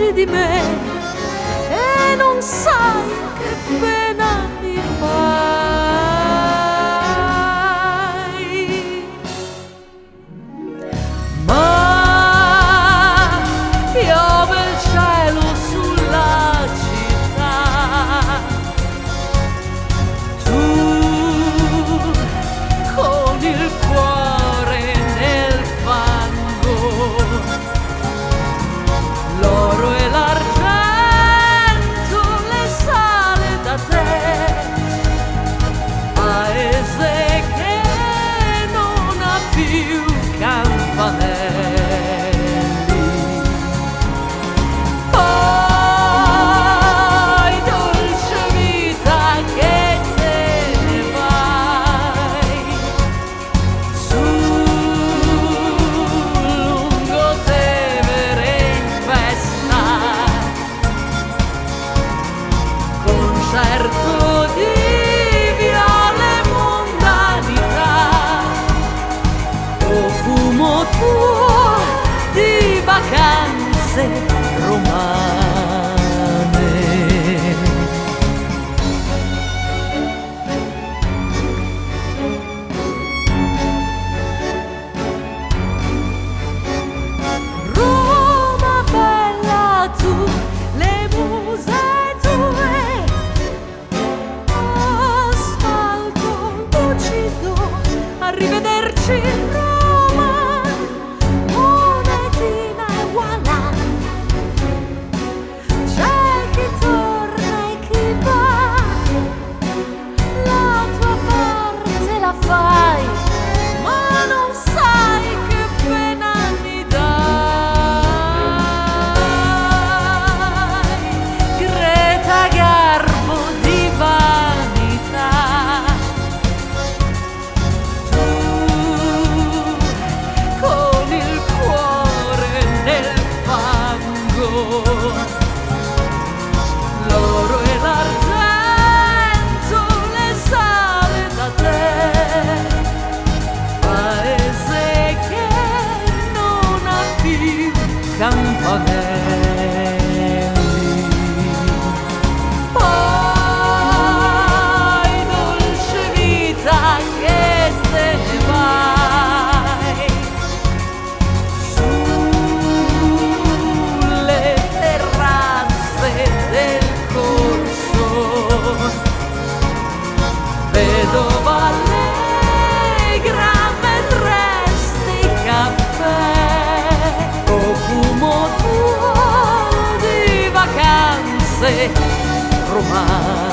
Mangi di me e non sai che pena mi fai. Ma piove il cielo sulla città. Tu con il cuore nel fango, l'oro e l'argento le sale da te, paese che non ha più campanelli. Poi, dolce vita, che te ne vai sul lungotevere in festa, concerto di viole e mondanità, profumo tuo di vacanze romane. Roma bella tu, le muse tue, asfalto lucido, arrivederci Roma, monetina e voilà. C'è chi torna e chi va, la tua parte la fai, ma non sai che pena mi dai. Greta Garbo di vanità, tu con il cuore nel fango, l'oro e l'argento le sale da te, paese che non ha più campanelli. Poi, dolce vita, che te ne vai sulle terrazze del corso, vedova allegra vedresti caffè, profumo tuo di vacanze romane.